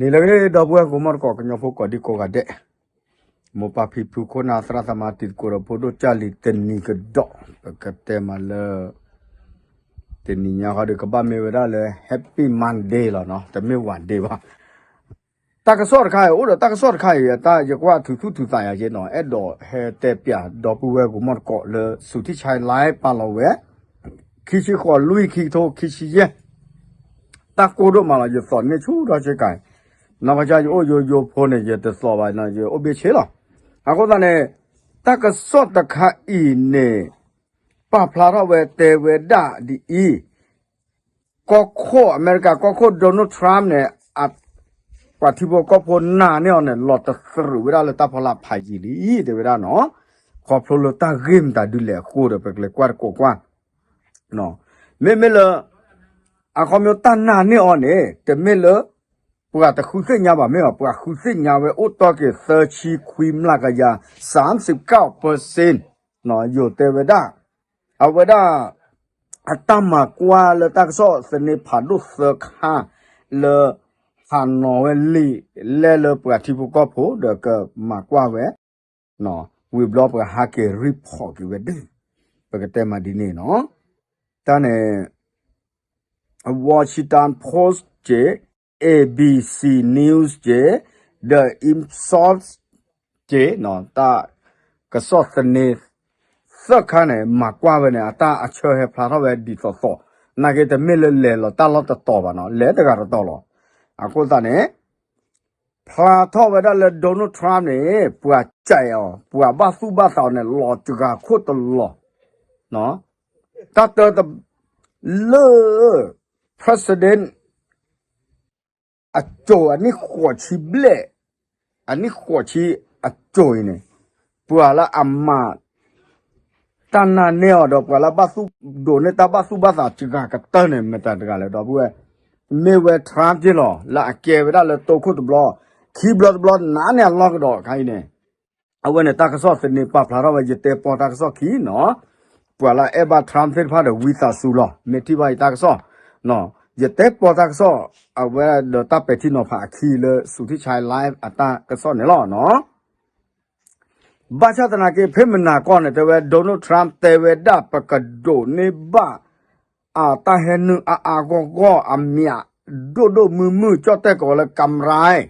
နံၤလၢအဂ့ၤ ဒီပုၢ်ဝဲၢ်ကိးမီၢ်တကိး ကညီဖိကိးဒံကိးဂၤဒဲး, မိၢ်ပၢ်ဖံဖု ခိၣ်နၢ်သရၣ်သမါ တံၤသကိးဒီးဖိဒိၣ်ကၢ်လံၤ တနံၤကဒီး, ပကတဲမးလၢ တနံၤညါဃီဒီး ကဘၣ်မ့ၢ်ဝဲဒၣ်လၢ Happy Monday လီၤနီၤ, တမ့ၢ် ဝါဒ့း ဘၣ်. တၢ်ကစီၣ်တခါအံၤ အိၣ်ဒီးတၢ်ကစီၣ်တခါအံၤ တၢ်ယကွၢ်ထူးထူၣ်ထူးသးယၤက့နီၤ, အဲၣ်ဒိးဟဲတဲပၠး ဒီပုၢ်ဝဲၢ်ကိးမီၢ်တကိးလၢ စူၤထံၣ်ဆါ live ပာ်လီၤဝဲ ခံဆံဃိးလွံၢ် ခံကထိခံဆံယဲၢ် တၢ်ကိၢ်ဒိၣ်မးလီၤ, ယသိးန့ၢ်ဆူၣ်ထီၣ်ဆ့ကၤ, နီၢ်ကစၢ်ယအိၣ်ယိယိဖိန့ၣ် ယတသိးဘၣ်နီၤ, ယအိၣ်ဘ့ၣ်ဆ့လီၤ. အဃိသတးန့ၣ် တၢ်ကစီၣ်တခါအံၤန့ၣ် ပာ်ဖျါထီၣ်ဝဲတဲဝဲဒၣ်ဒ်အံၤ, ကီၢ်ခိၣ် အမဲရကၤကီၢ်ခိၣ် Donald Trump န့ၣ် ပှၤထံဖိကီၢ်ဖိနာ်န့ၢ်အီၤန့ၣ် လီၤတသရူးဝဲဒၣ်လၢတၢ်ဖီလာ်ဖးယံာ်လံ တဲဝဲဒၣ်နီၤ, ခီဖျိလၢတၢ်ဂ့ၢ်မတၤဒုလဲၣ်အဃိဒီး ပကလဲၤကွၢ်တကိးကွၢ် မ့မ့ၢ်လၢ အခီပညီတၢ်နာ်န့ၢ်အီၤန့ၣ် တမ့ၢ်လၢ ပှၤတဃုသ့ၣ်ညါဘၣ်မ့ၢ်ဘၣ်, ပှၤဃုသ့ၣ်ညါဝဲအိၣ်တီၢ်က့ၤ သၢဆံခွံမျးကယၤ စၢမ်စံးကၢ်ပၢၢ်စ့ၣ် ယိၤတဲဝဲဒၣ်, အဝဲဒၣ် အတၢ်မၤကွၢ်လၢတၢ်ကစီၣ်သန့ဖးဒိၣ်သၢခါ လၢ ဟးနီၤဝဲလံာ်လဲၢ်လၢပှၤထံဖိကီၢ်ဖိဒီးကမၤကွၢ်ဝဲ ဝံၤဘျီပှၤဟးက့ၤ report က့ၤဝဲဒၣ်, ပကတဲမးဒ်န့ၣ်နီၤ, တၢ်န့ၣ် Washington Post က့ ABC News က့ The Ipsos က့ တၢ်ကစီၣ်သန့ သၢခါန့ၣ် မၤကွၢ်ဝဲန့ၣ် အတၢ်အဆၢဟဲဖျါထီၣ်ဝဲဒ်သိးသိး, နာ်က့တမ့ၢ်လၢလဲၤလီၤတၢ်လီၢ်တတီၤဘၣ်နီၤ, လဲၤတဂၤတတီၤလီၤ. အဃိသတးန့ၣ် ဖျါထီၣ်ဝဲဒၣ်လၢ Donald Trump န့ၣ် ပှၤကဲးအီၤ ပှၤဘၣ်သူၣ်ဘၣ်သးအီၤန့ၣ် လီၤစှၤခိၣ်တလီၤ, တၢ်တၢတ လၢ president အစိၤအနံၣ်ဃိးဆံဘျဲၣ်, အနံၣ်ဃိးဆံအစိၤအံၤန့ၣ်, ပှၤလၢအမၤ တၢ်နာ်န့ၢ်အီၤဒီး ပှၤလၢဘၣ်သူၣ်ဒိးန့ၢ်တၢ်ဘၣ်သူၣ်ဘၣ်သးစှၤကတၢၢ်န့ၣ် မတၤတဂၤလဲၣ် ဒီပုၢ်ဝဲၢ်, မ့ၢ်ဝဲ Trump က့လီၤ. လၢအကဲဝဲဒၣ်လၢတိခိၣ်တဘျီ, ခံဘျီတဘျီ နာ်န့ၢ်အလီၢ်ကဒီးခါအံၤန့ၣ်, အဝဲန့ၣ်တၢ်ကစီၣ်သန့ပာ်ဖျါထီၣ်ဝဲ ယတဲပီတၢ်ကစီၣ်ခံနီၤ, ပှၤလၢအအဲၣ်ဘၣ် Trump သ့ၣ်တဖၣ်ဒီး ဝံသးစူၤလီၤ မ့ၢ်ထံၣ်ဘၣ်ယတၢ်ကစီၣ်, ယတဲပီတၢ်ကစီၣ် အဝဲဒီးတၢ်ပဲာ်ထံနီၤဖးအခံလၢ စူၤထံၣ်ဆါ live အတၢ်ကစီၣ်န့ၣ်လီၤနီၤ. ဘၣ်ဆၣ်သနာ်က့ ဖဲမုၢ်နၤကီၢ်န့ၣ် တဲဝဲ Donald Trump တဲဝဲဒၣ် ပကဒိးန့ၢ်ဘၣ် အတၢ်ဟဲနုာ်အါအါဂီၢ်ဂီၢ် အမျးဒိၣ်ဒိၣ်မုၢ်မုၢ် ကၠီၣ်တဲၣ်ကိးလၢ ကမ်ရၢၣ်,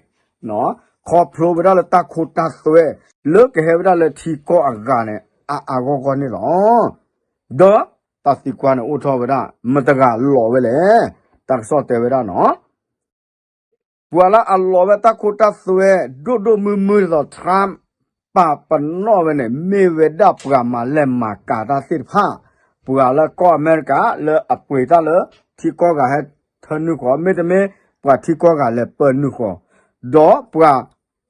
ခီဖျိဝဲဒၣ်လၢတၢ်ခိတၢ်သွဲ လၢကဟဲဝဲဒၣ်လၢထံကီၢ်အဂၤန့ၣ် အါအါဂီၢ်ဂီၢ်န့ၣ်လီၤ. ဒီးတၢ်သံကွၢ်န့ၣ်အိၣ်ထီၣ်ဝဲဒၣ် မတၤတဂၤလီၤဝဲလဲၣ်. တၢ်ကစီၣ်တဲဝဲဒၣ်နီၤ ပှၤလၢအလီၤဝဲတၢ်ခိတၢ်သွဲ ဒိၣ်ဒိၣ်မုၢ်မုၢ်ဒ်သိး Trump ပာ်ပနီၣ်ဝဲန့ၣ် မ့ၢ်ဝဲဒၣ်ပှၤမၤလဲၢ်မၤကၤတၢ်သ့ၣ်တဖၣ်, ပှၤလၢကီၢ်အမဲရကၤ လၢအပှ့ၤတၢ်လၢ ထံကီၢ်ဂၤဟဲထၢနုာ်ဃီ, မ့တမ့ၢ် ပှၤထံကီၢ်ဂၤလဲၤပၢနုာ်ဃီ, ဒီးပှၤ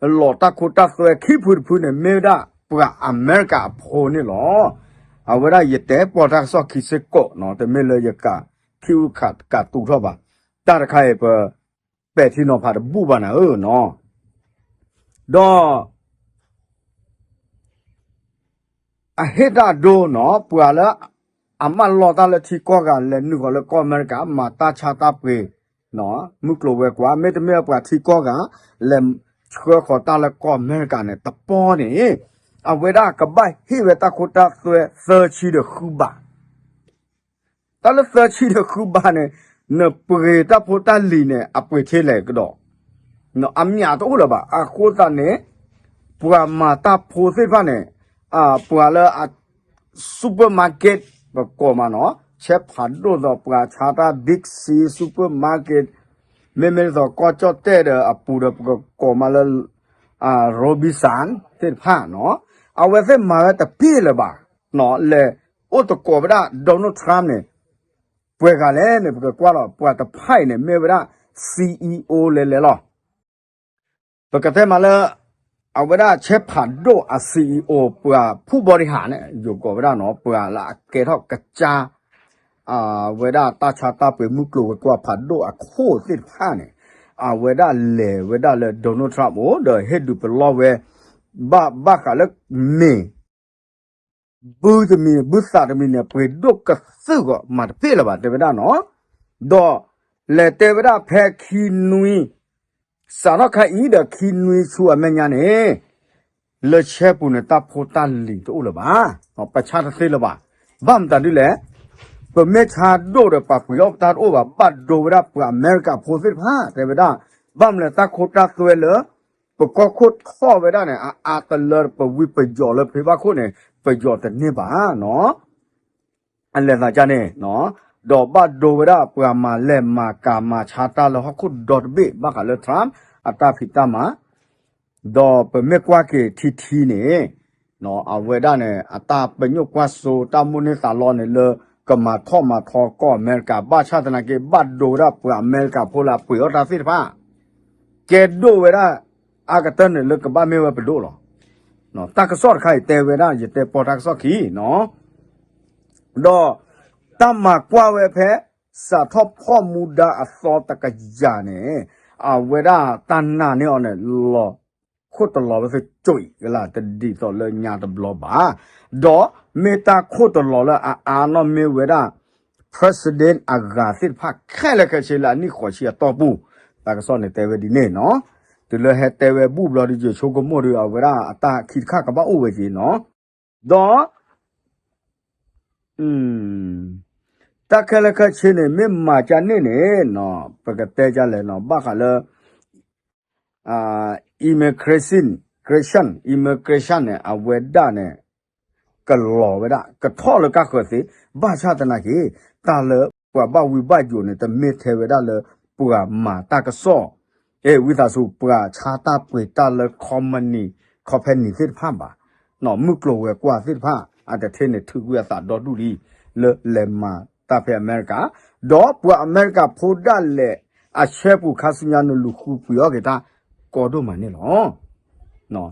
လီၤတၢ်ခိတၢ်သွဲခံဖုတဖုန့ၣ် မ့ၢ်ဝဲဒၣ်ပှၤအမဲရကၤအဖိန့ၣ်လီၤ. အဝဲဒၣ်ယတဲပီတၢ်ကစီၣ်ခံစ့ၢ်ကီးနီၤ, တမ့ၢ်လၢယက ခံအူခးကးတူာ်ထီၣ်ဘၣ်. တၢ်တခါအံၤ ပပဲာ်ထံနီၤဖးတဘူၣ်ဘၣ်နၤဧၢနီၤ, ဒီး အဟ့ၣ်တၢ်အဒိနီၤ, ပှၤလၢ အမၢလီၤတၢ်လၢထံကီၢ်ဂၤ လဲၤနုာ်ဃီၤလၢကီၢ်အမဲရကၤ မၤတၢ်ဆါတၢ်ပှ့ၤ မုၢ်ကျိၤဝဲၤကွာ်, မ့တမ့ၢ်ပှၤထံကီၢ်ဂၤ လဲၤဆှၢဃီၤတၢ်လၢကီၢ်အမဲရကၤန့ၣ် တပီန့ၣ် အဝဲဒၣ်ကဘၣ်ဟ့ၣ်ဝဲတၢ်ခိတၢ်သွဲသၢဆံဒီးဃုဘး တၢ်လၢသၢဆံဒီးဃုဘးန့ၣ် နပှ့ၤတၢ်ဖိတၢ်လံၤန့ၣ် အပှ့ၤထဲလဲၣ်ကဒီး, အမျးတအိၣ်လၢၤဘၣ်. အဃိသတးန့ၣ် ပှၤမၤတၢ်ဖိသ့ၣ်တဖၣ်န့ၣ် ပှၤလၢ supermarket ပကိးမးနီၤ, ဆဲးဖးဒိၣ်သိးပှၤဆါတၢ် Big C supermarket, မ့မ့ၢ်ဒ်သိးကီၢ်ကၠီၣ်တဲၣ်ဒီးအပူၤဒီး ပကကိးမးလၢ Robinson သ့ၣ်တဖၣ်နီၤ, အဝဲသ့ၣ်မၤဝဲတပ့ၢ်လၢၤဘၣ်, လဲၤအိၣ်သကိးဝဲဒၣ် Donald Trump န့ၣ် ပှဲၤဂၤလဲၣ်န့ၣ် ပကကွၢ်လီၤ. ပှၤတဖၣ်အံၤန့ၣ် မ့ၢ်ဝဲဒၣ် CEO လဲၤလဲၤလီၤ. ပကတဲမးလၢ အဝဲဒၣ်ဆဲးဖးဒိၣ်အ CEO ပှၤဖူၣ်ဘီဒံဟးန့ၣ် ယိၤကိးဝဲဒၣ်နီၤ, ပှၤလၢအကဲထီၣ်ကစၢ် အဝဲဒၣ်တၢ်ဆါတၢ်ပှ့ၤမုၢ်ကျိၤဝဲၤကွာ်ဖးဒိၣ်အခိၣ်သ့ၣ်တဖၣ်န့ၣ် အဝဲဒၣ်လဲၤဝဲဒၣ်လၢ Donald Trump အိၣ်ဒီးဟ့ၣ်ဒုးပလီၢ်ဝဲ ဘၣ်ဘၣ်ဃးလၢမ့ၢ် ဘုတမံၤ ဘုသးတမံၤန့ၣ် ပှ့ၤဒိၣ်ကသုၣ်ဂီၤ မၤတပ့ၢ်လၢၤဘၣ် တဲဝဲဒၣ်နီၤ. ဒီးလဲၤတဲဝဲဒၣ်ဖဲခံနွံ စးထီၣ်ခါအံၤဒီးခံနွံဆူအမဲာ်ညါန့ၣ် လၢဆဲပူၤန့ၣ် တၢ်ဖိတၢ်လံၤတအိၣ်လၢၤဘၣ်, ပဆါတသ့လၢၤဘၣ်. ဘၣ်မတၤဒ်လဲၣ်, ပမ့ၢ်ဆါဒိၣ်ဒီးပှၤပှ့ၤအီၣ်ပတၢ်တအိၣ်ဘၣ်, ဘၣ်ဒိဝဲဒၣ်ပှၤအမဲရကၤဖိသ့ၣ်တဖၣ် တဲဝဲဒၣ်, ဘၣ်မနုၤလဲၣ် တၢ်ခိတၢ်သွဲလၢ ပကီၢ်ခိၣ်ထီၣ်ဝဲဒၣ်န့ၣ် အအါတလၢပဝံပယီၤလၢဖဲဘၣ်ခိၣ်န့ၣ် ပယီၤတန့ၢ်ဘၣ်နီၤ အလဲၤသးကန့ၣ်, ဒီးဘၣ်ဒိဝဲဒၣ်ပှၤမၤလဲၢ်မၤကၤမၤဆါတၢ်လၢဟီၣ်ခိၣ်ဒီတဘ့ၣ် ဘၣ်ဃးလၢ Trump အတၢ်ဖံးတၢ်မၤ, ဒီးပမ့ၢ်ကွၢ်က့ၤထံထံန့ၣ် အဝဲဒၣ်န့ၣ် အတၢ်ပညိၣ်ကွၢ်စိ တၢ်မိၣ်န့ၢ်သးလီန့ၣ်လၢ ကမၤထီၣ်မၤထီကီၢ်အမဲရကၤ ဘၣ်ဆၣ်သနာ်က့ ဘၣ်ဒိဝဲဒၣ်ပှၤအမဲရကၤဖိလၢအပှ့ၤအီၣ်တၢ်သ့ၣ်တဖၣ် ကဲဒိၣ်ဝဲဒၣ် အါကတၢၢ်န့ၣ်လၢကဘၣ်မ့ၢ်ဝဲပဒိၣ်လီၤ. တၢ်ကစီၣ်တခါအံၤတဲဝဲဒၣ် ယတဲပီၢ်တၢ်ကစီၣ်ခံနီၤ, ဒီးတၢ်မၤကွၢ်ဝဲဖဲ စးထီၣ်ဖီၣ်မူဒါအသီတကယၤန့ၣ် အဝဲဒၣ်တၢ်နာ်န့ၢ်အီၤန့ၣ် လီၤခိၣ်တလီၤဝဲသကိးကလး တဒ်သိးလၢညါတဘျီဘၣ်. ဒီးမ့ၢ်တၢ်ခိၣ်တလီၤလၢအအါနီၢ်မ့ၢ်ဝဲဒၣ် president အဂၤသ့ၣ်တဖၣ်ခဲလၢာ်ခဲဆ့လၢအနံၣ်ဃိးဆံအတီၢ်ပူၤ, တၢ်ကစီၣ်န့ၣ်တဲဝဲဒ်န့ၣ်နီၤ. တုၤလၢဟဲတဲဝဲဘူၣ်ဘျီဒီး ယဆိကမိၣ်ဒီး အဝဲဒၣ်အတၢ်ခံတခါကဘၣ်အိၣ်ဝဲက့ၤနီၤ. ဒီး တၢ်ခဲလၢာ်ခဲဆ့န့ၣ် မ့ၢ်မၤကန့ၣ်န့ၣ်နီၤ ပကတဲကလဲၣ်နီၤ ဘၣ်ဃးလၢ immigration, immigration န့ၣ် အဝဲဒၣ်န့ၣ် ကလီၤဝဲဒၣ် ကထီၣ်လၢကၢ်ဃၢၤသ့, ဘၣ်ဆၣ်သနာ်က့ တၢ်လၢပှၤဘၣ်ဝံဘၣ်ယိာ်န့ၣ် တမ့ၢ်ထဲဝဲဒၣ်လၢ ပှၤမၤတၢ်ကစီၣ်, အဲ ဝံသးစူၤ ပှၤဆါတၢ်ပှ့ၤတၢ်လၢ company, company သ့ၣ်တဖၣ်ဘၣ်, မုၢ်ကျိၤဝဲၤကွာ်သ့ၣ်တဖၣ် အတထ့န့ၣ် ထုးကွံာ်အသးဒီဒူၣ်လံ လၢလဲၤမၤတၢ်ဖဲအမဲရကၤ, ဒီးပှၤအမဲရကၤဖိဒၣ်လဲာ် အဆၢပူၤခါဆူညါန့ၣ် လူၤဃုပှ့ၤအီၣ်က့ၤတၢ် ကီဒိၣ်မးန့ၣ်လီၤ.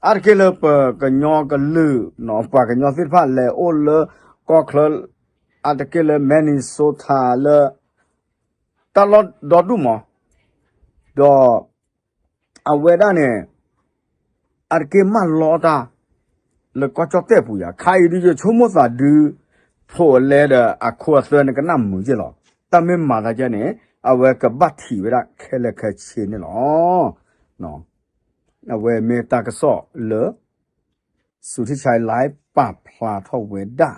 အါတက့ၢ်လၢပကညီကလုာ် ပှၤကညီသ့ၣ်တဖၣ်လဲၤအိၣ်လၢကီၢ်ချၢ အါတက့ၢ်လၢ Minnesota လၢ တၢ်လီၢ်ဒီဒူၣ်မး, ဒီးအဝဲဒၣ်န့ၣ် အါတက့ၢ်မၢလီတၢ် လၢကီၢ်ကၠီၣ်တဲၣ်ပူၤယၤ ခါအံၤဒုးယဆိကမိၣ်သးဒုး ဖိးအလဲဒီးအခိအသွဲန့ၣ်ကနၣ်မုာ်ယ့ၢ်လီၤ. တၢ်မ့ၢ်မၤသးကဲန့ၣ် အဝဲကဘၣ်ထံးဝဲဒၣ်ခဲလၢာ်ခဲဆ့န့ၣ်လီၤ. အဝဲမ့ၢ်တၢ်ကစီၣ်လၢ စူၤထံဆဲး live ပာ်ဖျါထီၣ်ဝဲဒၣ်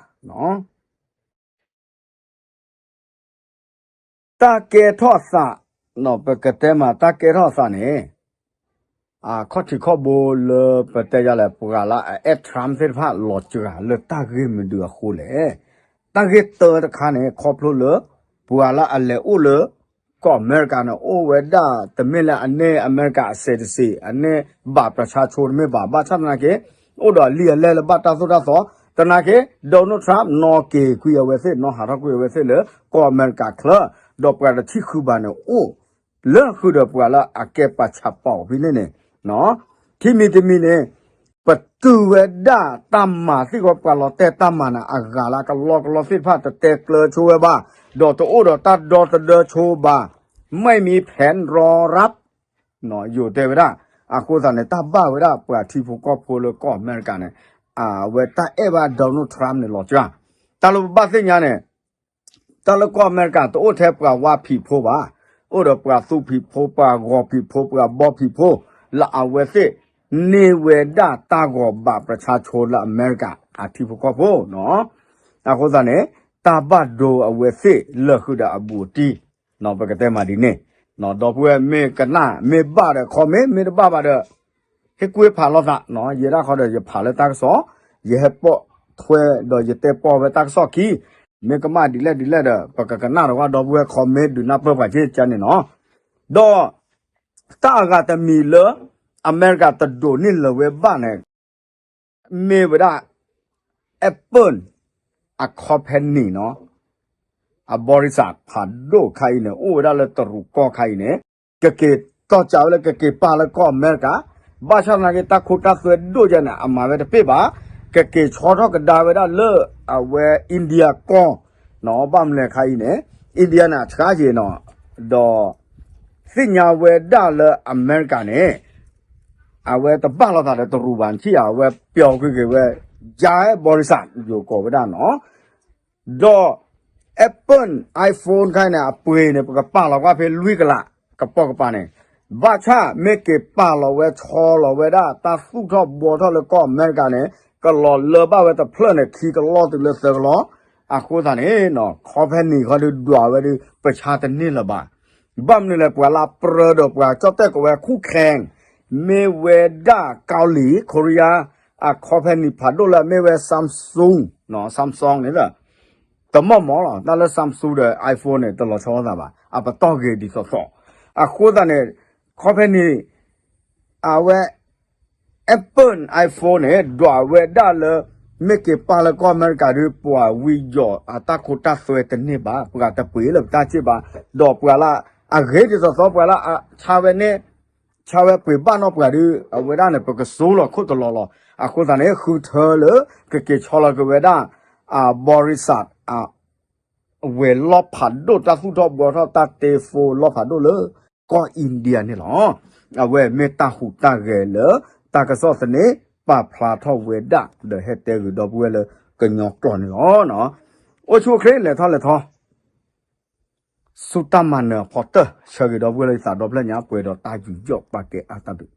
တၢ်ကဲထီၣ်အသး, ပကတဲမး တၢ်ကဲထီၣ်အသးန့ၣ် အခီၣ်ထံးခီၣ်ဘိလၢပတဲယၤလဲၣ် ပှၤလၢအအဲၣ် Trump သ့ၣ်တဖၣ်လီၤစှၤလၢတၢ်ဂ့ၢ်မနုၤအဃိလဲၣ်. တၢ်ဂ့ၢ်တၢတခါန့ၣ် ခီဖျိလၢ ပှၤလၢအလဲၤအိၣ်လၢ ကီၢ်အမဲရကၤန့ၣ် အိၣ်ဝဲဒၣ် တမ့ၢ်လၢအန့ၢ်အမဲရကၤအစဲးတစ့း အန့ၢ်ဘၣ်ပြဆါဆိတမ့ၢ်ဘၣ် ဘၣ်ဆၣ်သနာ်က့ အိၣ်ဒီးအလံာ်အလဲၢ်လၢဘၣ်တၢ်သိၣ်တၢ်သီ သနာ်က့ Donald Trump နီၣ်က့ၤကွံာ်အဝဲသ့ၣ် နီၣ်ဟးထီၣ်ကွံာ်အဝဲသ့ၣ်လၢ ကီၢ်အမဲရကၤချၢ ဒီးပှၤတထံၣ်ဃုာ်ဘၣ်န့ၣ်အိၣ် လၢဃုာ်ဒီးပှၤလၢအကဲပာ်ဆၣ်ပာ်အီၤဖဲန့ၣ်န့ၣ် ခံမံၤတမံၤန့ၣ် ပတုာ်ဝဲဒၣ်တၢ်မၤသ့ၣ်ကီး ပှၤလီၤတဲာ်တၢ်မၤန့ၣ် အဂၤလၢကလီကလီသ့ၣ်တဖၣ် တတဲကျၢၤဆိဝဲဘၣ်, ဒီးတအိၣ်ဒီးတၢ်ဒီသဒၢဆိဘၣ်, မ့ၢ်မံၤဖဲၣ်ရီရၣ် ယိၤတဲဝဲဒၣ်, အဃိသတးန့ၣ် တၢ်ဘၣ်ဝဲဒၣ်ပှၤထံဖိကီၢ်ဖိလၢကီၢ်အမဲရကၤန့ၣ် အဝဲတၢ်အဲၣ်ဘၣ် Donald Trump န့ၣ်လီၤစှၤ, တၢ်လၢပဘၣ်သ့ၣ်ညါန့ၣ် တၢ်လၢကီၢ်အမဲရကၤ တအိၣ်ထဲပှၤဝါဖံးဖိဘၣ်, အိၣ်ဒီးပှၤသူဖံးဖိ ပှၤဂီၤဖံးဖိ ပှၤဘီဖံးဖိ လၢအဝဲသ့ၣ် န့ၢ်ဝဲဒၣ်တၢ်ဂီၤဘၣ်ပြဆါဆိလၢအမဲရကၤအထံဖိကီၢ်ဖိနီၤ, အဃိသတးန့ၣ် တၢ်ဘၣ်ဒိအဝဲသ့ၣ်လၢာ်ဃုာ်ဒီးအဘူးအတံၢ် ပကတဲမးဒ်န့ၣ်, ဒီပုၢ်ဝဲၢ်မ့ၢ်ကနၣ် မ့ၢ်ဘၣ်ဒီး comment, မ့ၢ်တဘၣ်ဘၣ်ဒီး ဟ့ၣ်ကူၣ်ဖးလိာ်သး, ယဲဒၣ်ဃီဒီးယဖးလၢတၢ်ကစီၣ်, ယဟဲပိာ်ထွဲဒီးယတဲပိာ်ဝဲတၢ်ကစီၣ်ခံ, မ့ၢ်ကမၣ်ဒ်လဲၣ်ဒ်လဲၣ်ဒီး ပကကနၣ်ဒီးဝဲ ဒီပုၢ်ဝဲၢ် comment ဒုးနၢ်ပၢၢ်ပှၤက့ၤကန့ၣ်နီၤ, ဒီး တၢ်အဂၤတမံၤလၢ အမဲရကၤတဒိးန့ၢ်လၢၤဝဲဘၣ်န့ၣ် မ့ၢ်ဝဲဒၣ် Apple အခီပညီနီၤ, အဘီရံစၢ်ဖးဒိၣ်ခါအံၤန့ၣ် အိၣ်ဝဲဒၣ်လၢတရူးကီၢ်ခါအံၤန့ၣ် ကက့ၤတီၢ်ကးဝဲလၢ ကက့ၤပာ်လၢကီၢ်အမဲရကၤ, ဘၣ်ဆၣ်သနာ်က့ တၢ်ခိတၢ်သွဲဒိၣ်ယဲန့ၣ် အမၤဝဲတပ့ၢ်ဘၣ်, ကက့ၤဆီထီၣ်ကဒါဝဲဒၣ်လၢ အဝဲ India ကီၢ်နီၤ, ဘၣ်မနုၤလဲၣ်ခါအံၤန့ၣ် India န့ၣ် အဆှါက့ၤနီၤ, ဒီး သ့ၣ်ညါဝဲဒၣ်လၢအမဲရကၤန့ၣ် အဝဲတဘၣ်လိာ်သးဒီးတရူးဘၣ် နထံၣ်ဧါ, အဝဲပျီကွံာ်က့ၤဝဲ ယါဘီရံစၢ် ယိၤကိးဝဲဒၣ်နီၤ, ဒီး Apple iPhone ခါအံၤန့ၣ် အပှ့ၤန့ၣ် ပကပာ်လီၤကွၢ်ဖဲလွံၢ်ကလး ကပိာ်ကပၤန့ၣ် ဘၣ်ဆၣ်မ့ၢ်က့ၤပာ်လီၤဝဲဆီလီၤဝဲဒၣ် တၢ်သူၣ်ထီၣ်ဘှီထီၣ်လၢကီၢ်အမဲရကၤန့ၣ် ကလီၤလၢဘၣ်ဝဲတဖျၢၣ်န့ၣ် ခံကလီၢ်တုၤလၢသၢကလီၢ်. အဃိသတးန့ၣ် ခီဖဲနံၤခီဒုးဒွးဝဲဒုး ပဆါတန့ၢ်လၢၤဘၣ်. ဘၣ်မနုၤလဲၣ် ပှၤလၢပြၢဒီးပှၤကၠီၣ်တဲၣ်ကဝဲၤ ခူၣ်ခဲ မ့ၢ်ဝဲဒၣ်ကီလံၤ Korea အခီဖဲနံၤဖးဒိၣ်လၢအမ့ၢ်ဝဲ Samsung, Samsung န့ၣ်ဒီး တမီၢ်မီၢ်လီၤ. တၢ်လၢ Samsung ဒီး iPhone န့ၣ် တလီၤဆီလိာ်သးဘၣ်, အပတီၢ်ဂ့ၤဒ်သိးသိး. အဃိသတးန့ၣ် ခီဖဲနံၤ အဝဲ Apple iPhone န့ၣ် ဒွးဝဲဒၣ်လၢ မ့ၢ်က့ၤပာ်လၢကီၢ်အမဲရကၤဒုး ပှၤဝံယီၤအတၢ်ခိတၢ်သွဲတန့ၢ်ဘၣ်, ပှၤတပှ့ၤလၢပတၢ်စ့ၢ်ဘၣ်, ဒီးပှၤလၢအဂ့ၤဒ်သိးသိး ပှၤလၢအဆါဝဲန့ၣ် ဆါဝဲပှ့ၤဘၣ်နီၢ်ပှၤဒုး အဝဲဒၣ်န့ၣ် ပကစိလီၤခိၣ်တလီၤလီၤ. အဃိသတးန့ၣ် ဃုထၢလၢ ကက့ၤဆီလီၤက့ၤဝဲဒၣ် အဘီရံစး အဝဲၤလီၢ်ဖးဒိၣ် တၢ်သူၣ်ထီၣ်ဘှီထီၣ်တၢ်တ့ဖိလီၢ်ဖးဒိၣ်လၢ ကီၢ် India န့ၣ်လီၤ. အဝဲမ့ၢ်တၢ်ဟူးတၢ်ဂဲၤလၢ တၢ်ကစီၣ်သန့ ပာ်ဖျါထီၣ်ဝဲဒၣ် ဒီးဟဲတဲဂ့ၤဒီပုၢ်ဝဲၢ်လၢကညီကျိာ်န့ၣ်လီၤ. အိၣ်ဆူၣ်အိၣ်ချ့ လဲၤထီၣ်လဲၤထီ ဆူတၢ်မၤနၢၤအဖီတၢၢ် ဆၢဂ့ၤဒီပုၢ်ဝဲၢ်လၢယသးဒီဖျၢၣ်ညါ ပှဲၤဒီးတၢ်ယူးယီၣ်ပာ်ကဲအါတၢ်ဒုး